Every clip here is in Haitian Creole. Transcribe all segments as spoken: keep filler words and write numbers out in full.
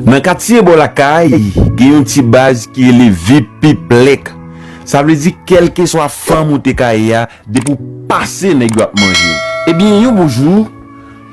Nan katye bò lakay, gen yon ti baz ki rele Vip Piplèk. Sa vle di, kèlkeswa fanm ou te ka ye a, depi w pase, nèg yo ap manje w. Ebyen, yon bon jou,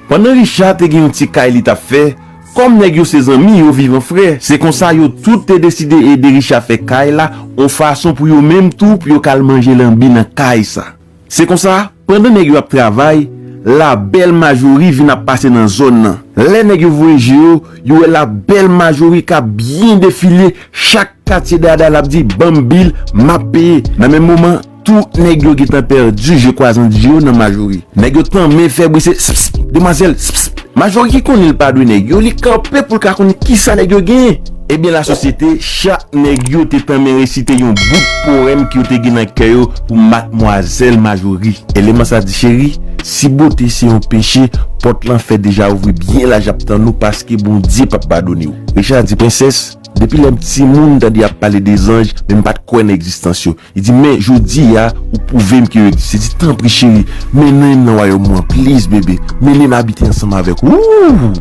pandan Richa te gen yon ti kay li t ap fè, kòm nèg yo se zanmi, yo viv an frè. Se konsa, yo tout te deside ede Richa fè kay la, yon fason pou yo menm tou, pou yo ka al manje lanbi nan kay sa. Se konsa, pandan nèg yo ap travay, la bèl Majori vin ap pase nan zòn nan. Lè nèg yo voye je yo, yo wè la bèl Majori k ap byen defile, chak katye dada l ap di, "Ban m bil, m ap peye." Nan menm moman, tout nèg yo gentan pèdi je kwazandi yo nan Majori. Nèg yo tanmen fè bri, se, "Ps, ps, demwazèl, ps, ps." Majori ki konnen l pa dwe nèg yo, li kanpe pou l ka konnen kisa nèg yo genyen. Ebyen, lasosyete, chak nèg yo te tanmen resite yon bout powèm ke yo te gen nan kè yo pou madmwazèl Majori. Eleman sa di, "Cheri, si bote se yon peche, pòt lanfè deja ouvri byen laj ap tann ou, paske Bondye p ap padone w." Richa di, "Prensès, depi lè m timoun m tande y ap pale de zanj, men m pa t kwè nan egzistans yo. Li di, men jodi a, ou pwouve m ke yo egziste. Di, tanpri, cheri, mennen m nan wayòm ou an, please, bebe. Mennen m abite ansanm avèk ou." Wouh!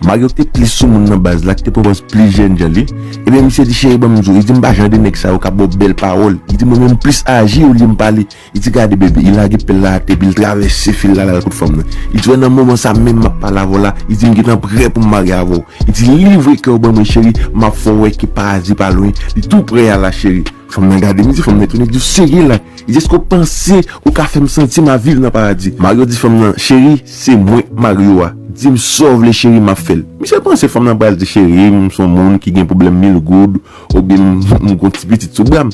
Mario ki te plis sou moun nan baz la, ki te pran pòz plis jènjan li. Ebyen, misye di, "Cheri, ban m di w." Li di, "M pa jan de nèg sa yo k ap ba w bèl pawòl." Li di, "Mwen menm, m plis aji olye m pale." Li di, "Gade, bebe." Li lage pèl la atè, epi l travèse fil la, l al kot fanm nan. Li di, "Wè, nan moman sa menm m ap pale avè w la." Li di, "M gentan prè pou m marye avè w." Li di, "Livre kè w ban mwen, cheri, m ap fè w wè ke paradi pa lwen. Li tou prè a la, cheri." Fanm nan gade misye, fanm nan etone, di, "Ou serye la?" Li di, "Èske w panse ou ka fè m santi m ap viv nan paradi?" Mario di fanm nan, "Cheri, se mwen k Mario a. Di m sa w vle, cheri, m ap fè l." Misye panse fanm nan pral di, "Cheri, m se yon moun ki gen pwoblèm mil goud, oubyen m, m gon ti pitit sou bra m."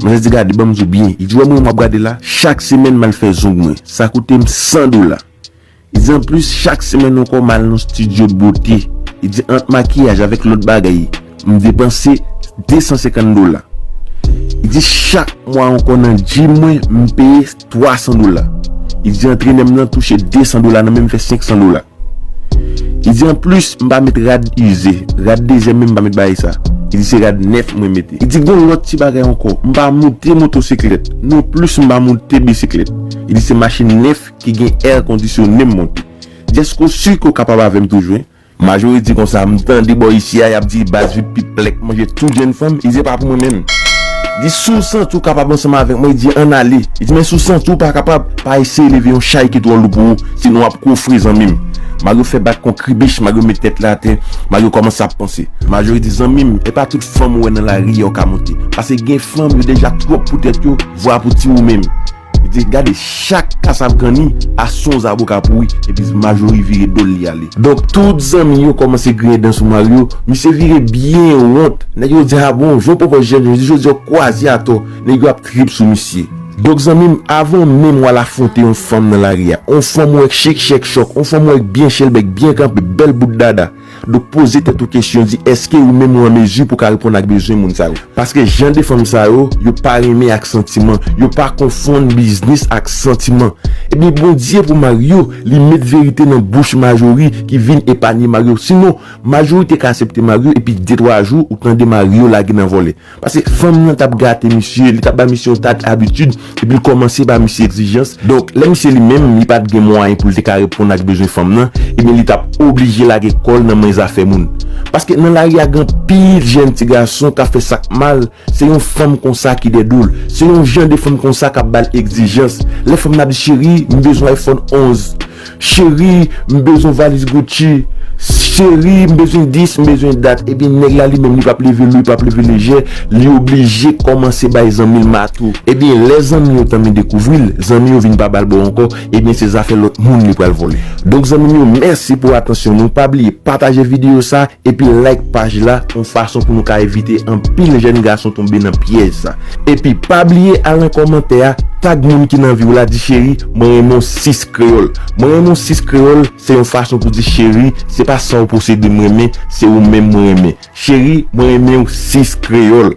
Manzè di, "Gade, ban m di w byen." Li di, "Wè mwen, m ap gade la, chak semèn m al fè zong mwen. Sa koute m san dola." Li di, "Anplis, chak semèn ankò, m al nan stidyo bote." Li di, "Ant makiyaj avèk lòt bagay, m depanse de san senkant dola." Li di, "Chak mwa ankò nan gym mwen, m peye twa san dola." Li di, "Antrenè m nan touche de san dola nan men m, fè senk san dola." Li di, "Anplis, m pa met rad ize. Rad dezyèm menm, m pa met bagay sa." Li di, "Se rad nèf mwen mete." Li di, "Gon lòt ti bagay ankò. M pa moute motosiklèt. Nonplis, m pa moute bisiklèt." Li di, "Se machin nèf ki gen è kondisyone m monte." Di, "Èske w si ke w kapab avè m toujou, en?" Majori di konsa, "M tande bò isi a, y ap di baz Vip Piplèk manje tout jèn fanm, li di, se pa pou mwen menm." Di, "Si w santi w kapab ansanm avèk mwen," li di, "ann ale." Li di, "Men si w santi w pa kapab, pa eseye leve yon chay ki twò lou pou ou, sinon w ap kofre, zanmi m." Mario fè bak kon kribich, Mario met tèt la atè, Mario kòmanse ap panse. Majori di, "Zanmi m, e pa tout fanm ou wè nan lari a w ka monte. Paske gen fanm, yo deja twòp pou tèt yo, vwa pou ti ou menm." Li di, "Gade, chak kas ap kanni, a se yon zaboka pouri," epi Majori vire do l, li ale. Donk, tout zanmi yo kòmanse griyen dan sou Mario, misye vire byen wont. Nèg yo di, "A bon, jan w pran pòz jèn, jodi, jodi a w kwaze atò." Nèg yo ap trip sou misye. Donk, zanmi m, avan menm w al afwonte yon fanm nan lari a, yon fanm ou wè k chik, chèk chòk, yon fanm ou wè k byen chèlbè, k byen kanpe, bèl bout dada, donk, poze tèt ou kesyon, di, èske ou menm ou an mezi pou w ka reponn ak bezwen moun sa yo? Paske jan de fanm sa yo, yo pa renmen ak santiman. Yo pa konfonn biznis ak santiman. Ebyen, Bondye pou Mario, li met verite nan bouch Majori ki vin epanye Mario. Sinon, Majori te ka aksepte Mario, epi de twa jou, ou tande Mario lage nan vòlè. Paske fanm nan t ap gate misye, li t ap ba misye yon ta de abitid, epi l kòmanse ba misye egzijans. Donk, lè misye li menm, li pa t gen mwayen pou l te ka reponn ak bezwen fanm nan, ebyen, li t ap oblije lage kò l nan men zafè moun. Paske nan lari a, gen anpil jèn ti gason k ap fè sa k mal, se yon fanm konsa ki dèyè do l. Se yon jan de fanm konsa k ap ba l egzijans. Lè fanm nan ap di, "Cheri, m bezwen iPhone onz." "Cheri, m bezwen valiz Gucci. Cheri, m bezwen dis, m bezwen dat." Ebyen, nèg la li menm, li p ap leve lou, li p ap leve lejè, li oblije kòmanse bay zanmi l mato. Ebyen, lè zanmi yo tanmen dekouvri l, zanmi yo vin pa ba l bò ankò, ebyen, se zafè lòt moun li pral vòlè. Donk, zanmi m yo, mèsi pou atansyon nou. Pa bliye pataje videyo sa, epi like paj la, yon fason pou nou ka evite anpil jèn gason tonbe nan pyèj sa. Epi pa bliye al nan kòmantè a, tag moun ki nan vi w la, di, "Cheri, mwen renmen w sis kreyòl." Mwen renmen w sis kreyòl, se yon fason pou di, "Cheri, se pa sa w posede m renmen, se ou menm mwen renmen." Cheri, mwen renmen w sis kreyòl.